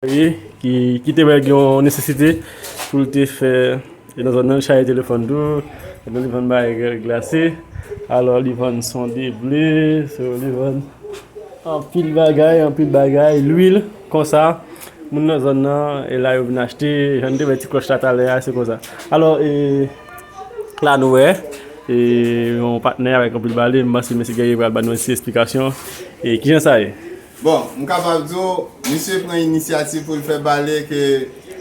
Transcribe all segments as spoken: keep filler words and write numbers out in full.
Ki, ki te wè gen yon nesesite pou l te fè, e nan zòn nan, l chaje telefòn tou, epi li vann bagay glase, alò li vann sonde ble, so, li vann anpil bagay, anpil bagay, lwil, konsa, moun nan zòn nan, e la yo vin achte, jan n te wè ti klòch la talè a, se konsa. Alò, e, la nou wè, e, yon patnè avèk anpil bale, m panse mesye Guerrier pral ban nou yon ti esplikasyon, e, kijan sa ye? Bon, m kapab di w, misye pran inisyativ pou l fè bale ke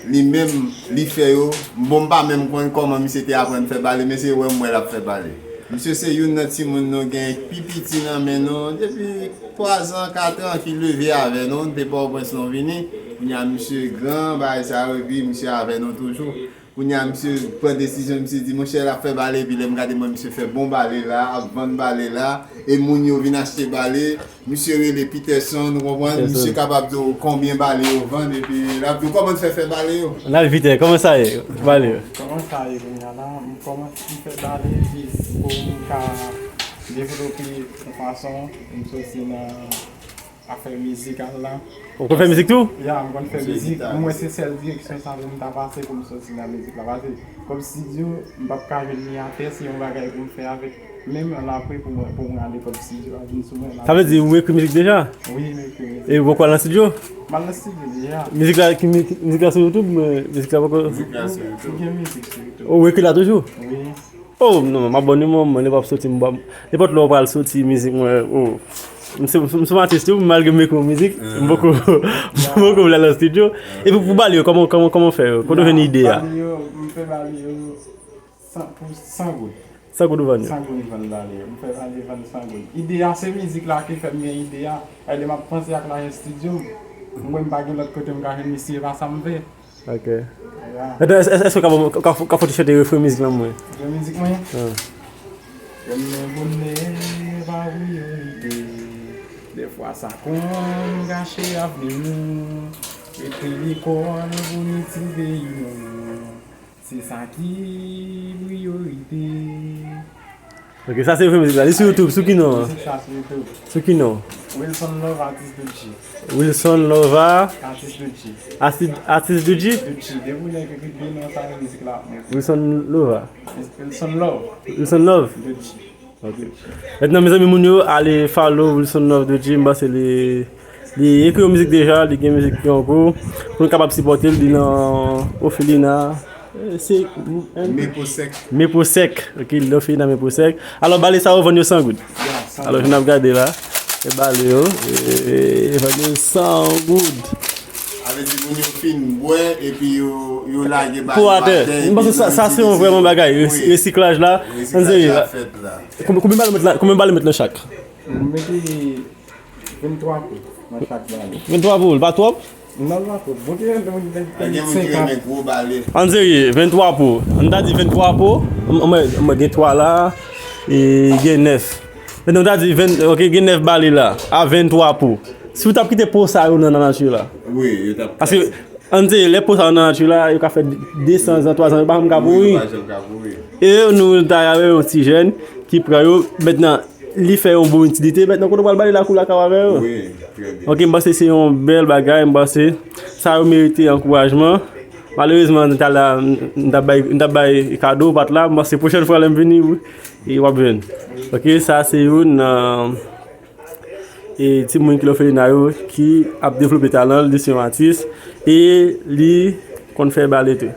li menm, li fè yo. Bon, m pa menm konn kòman misye te aprann fè bale, men se wè m wè l ap fè bale. Misye se youn nan timoun nou gen pi piti nan men nou, depi twa zan, kat an, ki leve avè nou, n te Pòtoprens nou vini. Kounye a misye gran, bagay sa yo, epi misye avè nou toujou. Kounye a misye pran desizyon, misye di, monchè, l ap fè bale, epi lè m gade mwen, misye fè bon bale la, ap vann bale la, e moun yo vin achte bale, misye rele Peterson, ou konprann? Peterson. Misye kapab di w konbyen bale yo vann, epi l ap di w kòman l fè fè bale yo. N al vite, kòman sa ye, bale yo? Kòman sa ye kounye a la? M kòmanse m fè bale jis pou m ka devlope yon fason pou m soti nan afè mizikal la. Ou konn fè mizik tou? Ya, m konn fè mizik. Mwen, se sèl direksyon sa pou m ta pase pou m soti nan mizik la. Paske, kòm estidyo, m p ap ka jwenn li atè, se yon bagay pou m fè avèk men m, ann apre pou mwen, pou mwen ale kòm estidyo a vin sou mwen. Sa vle di ou ekri mizik deja? Wi, m ekri mizik. E ou poko al nan estidyo? M al nan estidyo deja. Mizik la, ki mi-, mizik la sou YouTube, men mizik la poko. Mizik la sou YouTube. Gen mizik sou YouTube. Ou ekri la toujou? Wi. Oh, non, m abòne mwen, mwen, lè w ap soti, m ba, nenpòt lè w pral soti mizik mwen, oh. M se, m se, m se yon atis tou, malgre m ekri yon mizik, m poko, m poko vle al nan estidyo. Epi pou bale yo, kòman, kòman, kòman w fè yo? Kote w jwenn ide a? Bale yo, m fè bale yo san, pou san goud. San goud ou vann yo? San goud m vann bale yo. M fè bale vann san goud. Ide a, se mizik la ki fè m gen ide a. Lè m ap panse ak lajan estidyo m, m wè m pa gen lòt kote m ka jwenn li, si se pa sa m fè. Ok. Ya. Etan, èske, èske w ka, ka, ka fè ti chante refren mizik lan mwen? Refren mizik mwen? Ah. Renmen bonè pa priyorite. Dèfwa sa konn gache avni nou. Rete lekòl pou n itil peyi nou. Se sa ki priyorite. Ok, sa se refren mizik la. Li sou YouTube, sou ki non an? Mizik sa sou YouTube. Sou ki non? Wilson Love, atis Doutchi. Wilson Love, atis Doutchi. Atis, atis Doutchi? Doutchi. Depi w nèg ekri de non sa nan mizik la. Wilson Love. Wilson Love. Wilson Love. Doutchi. Ok. Mentnan, mezanmi, moun yo, ale follow Wilson Love Doutchi, m panse li, li ekri yon mizik deja, li gen mizik ki an kou. Pou nou kapab sipòte l, li nan òfelina. Eh, se, Meposèk. Meposèk. Ok, li nan òfelina Meposèk. Alò, bale sa yo vann yo san goud. Ya, san goud. Alò, jan n ap gade la. E bale yo, e, e vann yo san goud. Sa vle di moun yo fin bwè, epi yo, yo lage bale pou atè. M panse sa, sa se yon vrèman bagay, resi-, resiklaj la. Resiklaj la fèt la. Konbyen, konbyen bale w met la, konbyen bale w met nan chak? M mete venntwa po nan chak bale. Venntwa po, l pa twòp? Non, l pa twòp. Bon, gen moun ki renmen gwo bale. Ann serye, venntwa po. Ann ta di venntwa po. M, m, m gen twa la, e gen nèf. Mentnan, ann ta di ven, ok, gen nèf bale la, a venntwa po. Si w t ap kite po sa yo nan, nan lanati la. Wi, yo t ap. Paske, ann serye, lè po sa yo nan lanati la, yo ka fè de san zan, twa san, yo pa janm ka pouri. Wi, yo pa janm ka pouri. E nou ta avè yon ti jèn ki pran yo, mentnan, li fè yon bon itilite, mentnan, kote w pral bale lakou la ka avè yo. Wi, trè byen. Ok, m panse se yon bèl bagay, m panse sa yo merite ankourajman. Malerezman, talè a, m, m t ap bay, m t ap bay kado, ou pa t la, m panse pwochèn fwa lè m vini, wi, e w ap jwenn. Ok, sa se youn nan e timoun ki nan òfelina yo, ki ap devlope talan l, li se yon atis, e li konn fè bale tou.